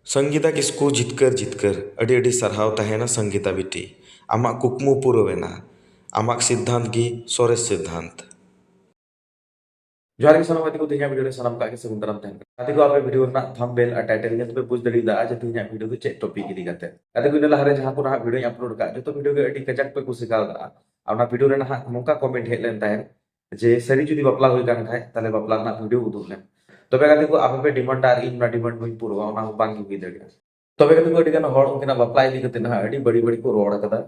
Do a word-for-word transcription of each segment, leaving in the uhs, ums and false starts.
ᱥᱚᱝᱜᱤᱛᱟ ᱠᱤᱥᱠᱩ ᱡᱤᱛᱠᱟᱹᱨ ᱡᱤᱛᱠᱟᱹᱨ, ᱟᱹᱰᱤ ᱟᱹᱰᱤ ᱥᱟᱨᱦᱟᱣ ᱛᱟᱦᱮᱱᱟ ᱥᱚᱝᱜᱤᱛᱟ ᱵᱤᱴᱤ, ᱟᱢᱟᱜ ᱠᱩᱠᱢᱩ ᱯᱩᱨᱟᱹᱣ ᱮᱱᱟ, ᱟᱢᱟᱜ ᱥᱤᱫᱽᱫᱷᱟᱱᱛ ᱜᱮ ᱥᱚᱨᱮᱥ ᱥᱤᱫᱽᱫᱷᱟᱱᱛ᱾ ᱡᱚᱦᱟᱨ ᱜᱮ ᱥᱟᱱᱟᱢ ᱜᱟᱛᱮ ᱠᱚ, ᱛᱮᱦᱮᱧᱟᱜ ᱵᱷᱤᱰᱤᱭᱳ ᱨᱮ ᱥᱟᱱᱟᱢ ᱠᱚᱣᱟᱜ ᱜᱮ ᱥᱟᱹᱜᱩᱱ ᱫᱟᱨᱟᱢ ᱛᱟᱦᱮᱱ ᱠᱟᱱᱟ᱾ ᱜᱟᱛᱮ ᱠᱚ, ᱟᱯᱮ ᱵᱷᱤᱰᱤᱭᱳ ᱨᱮᱱᱟᱜ ᱛᱷᱟᱢᱵᱮᱞ ᱟᱨ ᱴᱟᱭᱴᱮᱞ ᱧᱮᱞ ᱛᱮᱯᱮ ᱵᱩᱡᱽ ᱫᱟᱲᱮᱭᱟᱫᱟ ᱡᱮ ᱛᱮᱦᱮᱧᱟᱜ ᱵᱷᱤᱰᱤᱭᱳ ᱫᱚ ᱪᱮᱫ ᱴᱚᱯᱤᱠ ᱤᱫᱤ ᱠᱟᱛᱮ᱾ ᱜᱟᱛᱮ ᱠᱚ, ᱤᱱᱟᱹ ᱞᱟᱦᱟᱨᱮ ᱡᱟᱦᱟᱸ ᱠᱚ ᱱᱟᱦᱟᱜ ᱵᱷᱤᱰᱤᱭᱳᱧ ᱟᱯᱞᱳᱰ ᱠᱟᱜ, ᱡᱚᱛᱚ ᱵᱷᱤᱰᱤᱭᱳ ᱜᱮ ᱟᱹᱰᱤ ᱠᱟᱡᱟᱠ ᱯᱮ ᱠᱩᱥᱤ ᱠᱟᱣᱫᱟ᱾ ᱟᱨ ᱚᱱᱟ ᱵᱷᱤᱰᱤᱭᱳ ᱨᱮ ᱱᱟᱦᱟᱜ ᱱᱚᱝᱠᱟ ᱠᱚᱢᱮᱱᱴ ᱦᱮᱡ ᱞᱮᱱ ᱛᱟᱦᱮᱸᱫ ᱡᱮ ᱥᱟᱹᱨᱤ ᱡᱩᱫᱤ ᱵᱟᱯᱞᱟ ᱦᱩᱭ ᱠᱟᱱ ᱠᱷᱟᱡ, ᱛᱟᱦᱞᱮ ᱵᱟᱯᱞᱟ ᱨᱮᱱᱟᱜ ᱵᱷᱤᱰᱤᱭᱳ ᱩᱫᱩᱜ ᱞᱮᱢ᱾ ᱛᱚᱵᱮ ᱜᱟᱛᱮ ᱠᱚ, ᱟᱯᱮ ᱯᱮ ᱰᱤᱢᱟᱱᱰᱟ ᱟᱨ ᱤᱧ ᱚᱱᱟ ᱰᱤᱢᱟᱱᱰ ᱵᱟᱹᱧ ᱯᱩᱨᱟᱹᱣᱟ, ᱚᱱᱟ ᱦᱚᱸ ᱵᱟᱝ ᱜᱮ ᱦᱩᱭ ᱫᱟᱲᱮᱭᱟᱜᱼᱟ᱾ ᱛᱚᱵᱮ ᱜᱟᱛᱮ ᱠᱚ, ᱟᱹᱰᱤ ᱜᱟᱱ ᱦᱚᱲ ᱩᱱᱠᱤᱱᱟᱜ ᱵᱟᱯᱞᱟ ᱤᱫᱤ ᱠᱟᱛᱮ ᱱᱟᱦᱟᱜ ᱟᱹᱰᱤ ᱵᱟᱹᱲᱤᱡ ᱵᱟᱹᱲᱤᱡ ᱠᱚ ᱨᱚᱲ ᱠᱟᱫᱟ᱾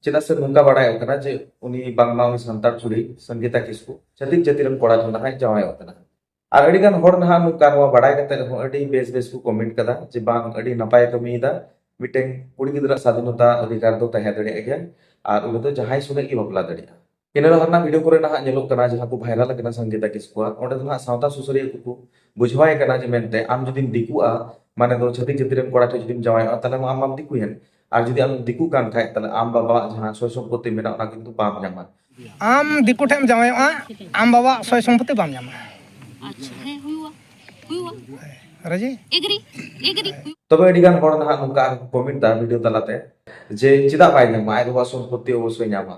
ᱪᱮᱫᱟᱜ ᱥᱮ ᱱᱚᱝᱠᱟ ᱵᱟᱲᱟᱭᱚᱜ ᱠᱟᱱᱟ ᱡᱮ ᱩᱱᱤ ᱵᱟᱝᱢᱟ ᱩᱱᱤ ᱥᱟᱱᱛᱟᱲ ᱠᱩᱲᱤ ᱥᱚᱝᱜᱤᱛᱟ ᱠᱤᱥᱠᱩ ᱪᱷᱟᱹᱛᱤᱠ ᱡᱟᱹᱛᱤ ᱨᱮᱱ ᱠᱚᱲᱟ ᱴᱷᱮᱱ ᱱᱟᱦᱟᱜ ᱡᱟᱶᱟᱭᱚᱜ ᱠᱟᱱᱟ᱾ ᱟᱨ ᱟᱹᱰᱤ ᱜᱟᱱ ᱦᱚᱲ ᱱᱟᱦᱟᱜ ᱱᱚᱝᱠᱟ ᱱᱚᱣᱟ ᱵᱟᱲᱟᱭ ᱠᱟᱛᱮ ᱨᱮᱦᱚᱸ ᱟᱹᱰᱤ ᱵᱮᱥ ᱵᱮᱥ ᱠᱚ ᱠᱚᱢᱮᱱᱴ ᱠᱟᱫᱟ ᱡᱮ ᱵᱟᱝ, ᱟᱹᱰᱤ ᱱᱟᱯᱟᱭ ᱠᱟᱹᱢᱤᱭᱮᱫᱟ, ᱢᱤᱫᱴᱮᱱ ᱠᱩᱲᱤ ᱜᱤᱫᱽᱨᱟᱹ ᱥᱟᱫᱷᱤᱱᱚᱛᱟ ᱚᱫᱷᱤᱠᱟᱨ ᱫᱚ ᱛᱟᱦᱮᱸ ᱫᱟᱲᱮᱭᱟᱜ ᱜᱮᱭᱟ᱾ ᱟᱨ ᱩᱱᱤ ᱫᱚ ᱡᱟᱦᱟᱸᱭ ᱥᱚᱸᱜᱮ ᱜᱮ ᱵᱟᱯᱞᱟ ᱫᱟᱲᱮᱭᱟᱜᱼᱟ᱾ ᱤᱱᱟᱹ ᱞᱟᱦᱟ ᱨᱮᱱᱟᱜ ᱵᱷᱤᱰᱤᱭᱳ ᱠᱚᱨᱮ ᱱᱟᱦᱟᱜ ᱧᱮᱞᱚᱜ ᱠᱟᱱᱟ, ᱡᱟᱦᱟᱸ ᱠᱚ ᱵᱷᱟᱭᱨᱟᱞ ᱟᱠᱟᱱᱟ ᱥᱚᱝᱜᱤᱛᱟ ᱠᱤᱥᱠᱩᱣᱟᱜ, ᱚᱸᱰᱮ ᱫᱚ ᱱᱟᱦᱟᱜ ᱥᱟᱶᱛᱟ ᱥᱩᱥᱟᱹᱨᱤᱭᱟᱹ ᱠᱚᱠᱚ ᱵᱩᱡᱷᱟᱹᱣᱟᱭ ᱠᱟᱱᱟ ᱡᱮ ᱢᱮᱱᱛᱮ ᱟᱢ ᱡᱩᱫᱤᱢ ᱫᱤᱠᱩᱜᱼᱟ, ᱢᱟᱱᱮ ᱫᱚ ᱪᱷᱟᱹᱛᱤᱠ ᱡᱟᱹᱛᱤ ᱨᱮᱱ ᱠᱚᱲᱟ ᱴᱷᱮᱱ ᱡᱩᱫᱤᱢ ᱡᱟᱶᱟᱭᱚᱜᱼᱟ, ᱛᱟᱦᱞᱮ ᱢᱟ ᱟᱢ ᱢᱟᱢ ᱫᱤᱠᱩᱭᱮᱱ᱾ ᱟᱨ ᱡᱩᱫᱤ ᱟᱢ ᱫᱤᱠᱩ ᱠᱟᱱ ᱠᱷᱟᱡ, ᱛᱟᱦᱞᱮ ᱟᱢ ᱵᱟᱵᱟᱣᱟᱜ ᱡᱟᱦᱟᱸ ᱥᱚᱭ ᱥᱚᱢᱯᱚᱛᱤ ᱢᱮᱱᱟᱜ, ᱚᱱᱟ ᱠᱤᱱᱛᱩ ᱵᱟᱢ ᱧᱟᱢᱟ᱾ ᱟᱢ ᱫᱤᱠᱩ ᱴᱷᱮᱱ ᱮᱢ ᱡᱟᱶᱟᱭᱚᱜᱼᱟ, ᱟᱢ ᱵᱟᱵᱟᱣᱟᱜ ᱥᱚᱭ ᱥᱚᱢᱯᱚᱛᱤ ᱵᱟᱢ ᱧᱟᱢᱟ᱾ ᱟᱪᱪᱷᱟ, ᱦᱮᱸ, ᱦᱩᱭᱩᱜᱼᱟ, ᱦᱩᱭᱩᱜᱼᱟ᱾ ᱨᱟᱡᱤ? ᱮᱜᱽᱨᱤ, ᱮᱜᱽᱨᱤ᱾ ᱛᱚᱵᱮ ᱟᱹᱰᱤ ᱜᱟᱱ ᱦᱚᱲ ᱱᱟᱦᱟᱜ ᱱᱚᱝᱠᱟ ᱟᱨᱠᱚ ᱠᱚᱢᱮᱱᱴ ᱫᱟ ᱵᱷᱤᱰᱤᱭᱳ ᱛᱟᱞᱟᱛᱮ ᱡᱮ ᱪᱮᱫᱟᱜ ᱵᱟᱭ ᱧᱟᱢᱟ, ᱟᱡ ᱵᱟᱵᱟᱣᱟᱜ ᱥᱚᱢᱯᱚᱛᱤ ᱚᱵᱚᱥᱥᱳᱭ ᱧᱟᱢᱟ᱾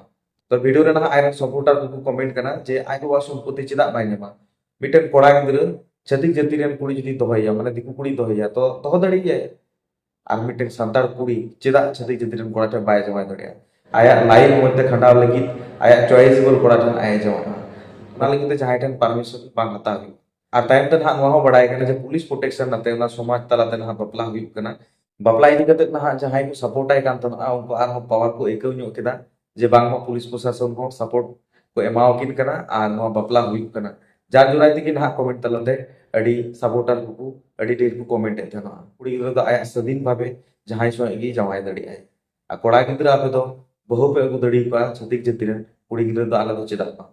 ᱛᱚ ᱵᱷᱤᱰᱤᱭᱳ ᱨᱮ ᱱᱟᱦᱟᱜ ᱟᱡᱨᱮᱱ ᱥᱟᱯᱳᱨᱴᱟᱨ ᱠᱚᱠᱚ ᱠᱚᱢᱮᱱᱴ ᱠᱟᱱᱟ ᱡᱮ ᱟᱡ ᱵᱟᱵᱟᱣᱟᱜ ᱥᱚᱢᱯᱚᱛᱤ ᱪᱮᱫᱟᱜ ᱵᱟᱭ ᱧᱟᱢᱟ? ᱢᱤᱫᱴᱮᱱ ᱠᱚᱲᱟ ᱜᱤᱫᱽᱨᱟᱹ ᱪᱷᱟᱹᱛᱤᱠ ᱡᱟᱹᱛᱤ ᱨᱮᱱ ᱠᱩᱲᱤ ᱡᱩᱫᱤ ᱫᱚᱦᱚᱭᱮᱭᱟ, ᱢᱟᱱᱮ ᱫᱤᱠᱩ ᱠᱩᱲᱤ ᱫᱚᱦᱚᱭᱮᱭᱟ, ᱛᱚ ᱫᱚᱦᱚ ᱫᱟᱲᱮᱭᱟᱭᱟᱭ᱾ ᱟᱨ ᱢᱤᱫᱴᱮᱱ ᱥᱟᱱᱛᱟᱲ ᱠᱩᱲᱤ ᱪᱮᱫᱟᱜ ᱪᱷᱟᱹᱛᱤᱠ ᱡᱟᱹᱛᱤ ᱨᱮᱱ ᱠᱚᱲᱟ ᱴᱷᱮᱱ ᱵᱟᱭ ᱡᱟᱶᱟᱭ ᱫᱟᱲᱮᱭᱟᱜᱼᱟ? ᱟᱭᱟᱜ ᱞᱟᱭᱤᱯᱷ ᱢᱚᱡᱽ ᱛᱮ ᱠᱷᱟᱸᱰᱟᱣ ᱞᱟᱹᱜᱤᱫ ᱟᱭᱟᱜ ᱪᱚᱭᱮᱥ ᱵᱚᱞ ᱠᱚᱲᱟ ᱴᱷᱮᱱ ᱟᱡ ᱮ ᱡᱟᱶᱟᱭᱚᱜᱼᱟ᱾ ᱚᱱᱟ ᱞᱟᱹᱜᱤᱫ ᱛᱮ ᱡᱟᱦᱟᱸᱭ ᱴᱷᱮᱱ ᱯᱟᱨᱢᱤᱥᱚᱱ ᱵᱟᱝ ᱦᱟᱛᱟᱣ ᱦᱩᱭᱩᱜᱼᱟ᱾ ᱟᱨ ᱛᱟᱭᱚᱢ ᱛᱮ ᱱᱟᱦᱟᱜ ᱱᱚᱣᱟ ᱦᱚᱸ ᱵᱟᱲᱟᱭ ᱠᱟᱱᱟ ᱡᱮ ᱯᱩᱞᱤᱥ ᱯᱨᱚᱴᱮᱠᱥᱚᱱ ᱟᱛᱮ ᱚᱱᱟ ᱥᱚᱢᱟᱡᱽ ᱛᱟᱞᱟᱛᱮ ᱱᱟᱦᱟᱜ ᱵᱟᱯᱞᱟ ᱦᱩᱭᱩᱜ ᱠᱟᱱᱟ᱾ ᱵᱟᱯᱞᱟ ᱤᱫᱤ ᱠᱟᱛᱮ ᱱᱟᱦᱟᱜ ᱡᱟᱦᱟᱸᱭ ᱠᱚ ᱥᱟᱯᱳᱨᱴ ᱟᱭ ᱠᱟᱱ ᱛᱟᱦᱮᱱᱟ, ᱩᱱᱠᱩ ᱟᱨᱦᱚᱸ ᱯᱟᱣᱟᱨ ᱠᱚ ᱟᱹᱭᱠᱟᱹᱣ ᱧᱚᱜ ᱠᱮᱫᱟ ᱡᱮ ᱵᱟᱝᱢᱟ ᱯᱩᱞᱤᱥ ᱯᱨᱚᱥᱟᱥᱚᱱ ᱦᱚᱸ ᱥᱟᱯᱳᱨᱴ ᱠᱚ ᱮᱢᱟᱣᱟᱠᱤᱱ ᱠᱟᱱᱟ ᱟᱨ ᱱᱚᱣᱟ ᱵᱟᱯᱞᱟ ᱦᱩᱭᱩᱜ ᱠᱟᱱᱟ᱾ ᱡᱟᱨ ᱡᱚᱨᱟᱭ ᱛᱮᱜᱮ ᱱᱟᱦᱟᱜ ᱠᱚᱢᱮᱱᱴ ᱛᱟᱞᱟᱛᱮ ᱟᱹᱰᱤ ᱥᱟᱯᱳᱨᱴᱟᱨ ᱠᱚᱠᱚ ᱟᱹᱰᱤ ᱰᱷᱮᱨ ᱠᱚ ᱠᱚᱢᱮᱱᱴ ᱮᱫ ᱛᱟᱦᱮᱱᱟ, ᱠᱩᱲᱤ ᱜᱤᱫᱽᱨᱟᱹ ᱫᱚ ᱟᱭᱟᱜ ᱥᱟᱹᱫᱷᱤᱱ ᱵᱷᱟᱵᱮ ᱡᱟᱦᱟᱸᱭ ᱥᱚᱸᱜᱮ ᱜᱮ ᱡᱟᱶᱟᱭ ᱫᱟᱲᱮᱭᱟᱜᱼᱟᱭ᱾ ᱟᱨ ᱠᱚᱲᱟ ᱜᱤᱫᱽᱨᱟᱹ ᱟᱯᱮ ᱫᱚ ᱵᱟᱹᱦᱩ ᱯᱮ ᱟᱹᱜᱩ ᱫᱟᱲᱮᱭᱟᱠᱚᱣᱟ ᱪᱷᱟᱹᱛᱤᱠ ᱡᱟᱹᱛᱤ ᱨᱮᱱ, ᱠᱩᱲᱤ ᱜᱤᱫᱽᱨᱟᱹ ᱫᱚ ᱟᱞᱮ ᱫᱚ ᱪᱮᱫᱟᱜ ᱵᱟᱝ?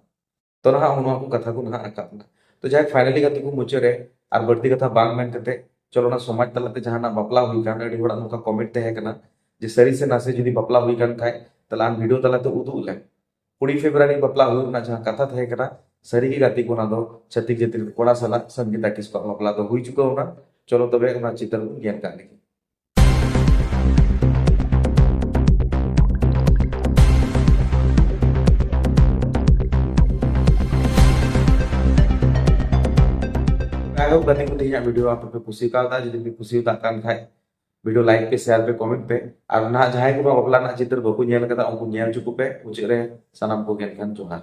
ᱛᱚ ᱱᱟᱦᱟᱜ ᱱᱚᱣᱟ ᱠᱚ ᱠᱟᱛᱷᱟ ᱠᱚ ᱱᱟᱦᱟᱜ ᱨᱟᱠᱟᱵ ᱮᱱᱟ᱾ ᱛᱚ ᱡᱟᱦᱟᱸᱭ ᱯᱷᱟᱭᱱᱟᱞᱤ ᱜᱟᱛᱮ ᱠᱚ ᱢᱩᱪᱟᱹᱫ ᱨᱮ ᱟᱨ ᱵᱟᱹᱲᱛᱤ ᱠᱟᱛᱷᱟ ᱵᱟᱝ ᱢᱮᱱ ᱠᱟᱛᱮ, ᱪᱚᱞᱚ ᱚᱱᱟ ᱥᱚᱢᱟᱡᱽ ᱛᱟᱞᱟᱛᱮ ᱡᱟᱦᱟᱱᱟᱜ ᱵᱟᱯᱞᱟ ᱦᱩᱭ ᱠᱟᱱ, ᱟᱹᱰᱤ ᱦᱚᱲᱟᱜ ᱱᱚᱝᱠᱟ ᱠᱚᱢᱮᱱᱴ ᱛᱟᱦᱮᱸ ᱠᱟᱱᱟ ᱡᱮ ᱥᱟᱹᱨᱤ ᱥᱮ ᱱᱟᱥᱮ ᱡᱩᱫᱤ ᱵᱟᱯᱞᱟ ᱦᱩᱭ ᱠᱟᱱ ᱠᱷᱟᱡ, ᱛᱟᱦᱞᱮ ᱟᱢ ᱵᱷᱤᱰᱤᱭᱳ ᱛᱟᱞᱟᱛᱮ ᱩᱫᱩᱜ ᱞᱮᱢ᱾ ᱠᱩᱲᱤ ᱯᱷᱮᱵᱽᱨᱩᱣᱟᱨᱤ ᱵᱟᱯᱞᱟ ᱦᱩᱭᱩᱜ ᱨᱮᱱᱟᱜ ᱡᱟᱦᱟᱸ ᱠᱟᱛᱷᱟ ᱛᱟᱦᱮᱸ ᱠᱟᱱᱟ, ᱥᱟᱹᱨᱤ ᱜᱮ ᱜᱟᱛᱮ ᱠᱚ, ᱚᱱᱟ ᱫᱚ ᱪᱷᱟᱹᱛᱤᱠ ᱡᱟᱹᱛᱤ ᱨᱮᱱ ᱠᱚᱲᱟ ᱥᱟᱞᱟᱜ ᱥᱚᱝᱜᱤᱛᱟ ᱠᱤᱥᱠᱩᱣᱟᱜ ᱵᱟᱯᱞᱟ ᱫᱚ ᱦᱩᱭ ᱪᱩᱠᱟᱹᱣ ᱮᱱᱟ᱾ ᱪᱚᱞᱚ ᱛᱚᱵᱮ ᱚᱱᱟ ᱪᱤᱛᱟᱹᱨ ᱵᱚᱱ ᱧᱮᱞ ᱠᱟᱜ ᱞᱮᱜᱮ᱾ ᱡᱟᱭᱦᱳᱠ ᱜᱟᱛᱮ ᱠᱚ, ᱛᱮᱦᱮᱧᱟᱜ ᱵᱷᱤᱰᱤᱭᱳ ᱟᱯᱮ ᱯᱮ ᱠᱩᱥᱤ ᱠᱟᱣᱫᱟ᱾ ᱡᱩᱫᱤ ᱯᱮ ᱠᱩᱥᱤ ᱠᱟᱜ ᱠᱟᱱ ᱠᱷᱟᱡ ᱵᱷᱤᱰᱤᱭᱳ ᱞᱟᱭᱤᱠ ᱯᱮ, ᱥᱮᱭᱟᱨ ᱯᱮ, ᱠᱚᱢᱮᱱᱴ ᱯᱮ᱾ ᱟᱨ ᱱᱟᱦᱟᱜ ᱡᱟᱦᱟᱸᱭ ᱠᱚ ᱵᱟᱯᱞᱟ ᱨᱮᱱᱟᱜ ᱪᱤᱛᱟᱹᱨ ᱵᱟᱠᱚ ᱧᱮᱞ ᱠᱟᱫᱟ, ᱩᱱᱠᱩ ᱧᱮᱞ ᱦᱚᱪᱚ ᱠᱚᱯᱮ᱾ ᱢᱩᱪᱟᱹᱫ ᱨᱮ ᱥᱟᱱᱟᱢ ᱠᱚᱜᱮ ᱮᱱᱠᱷᱟᱱ ᱡᱚᱦᱟᱨ᱾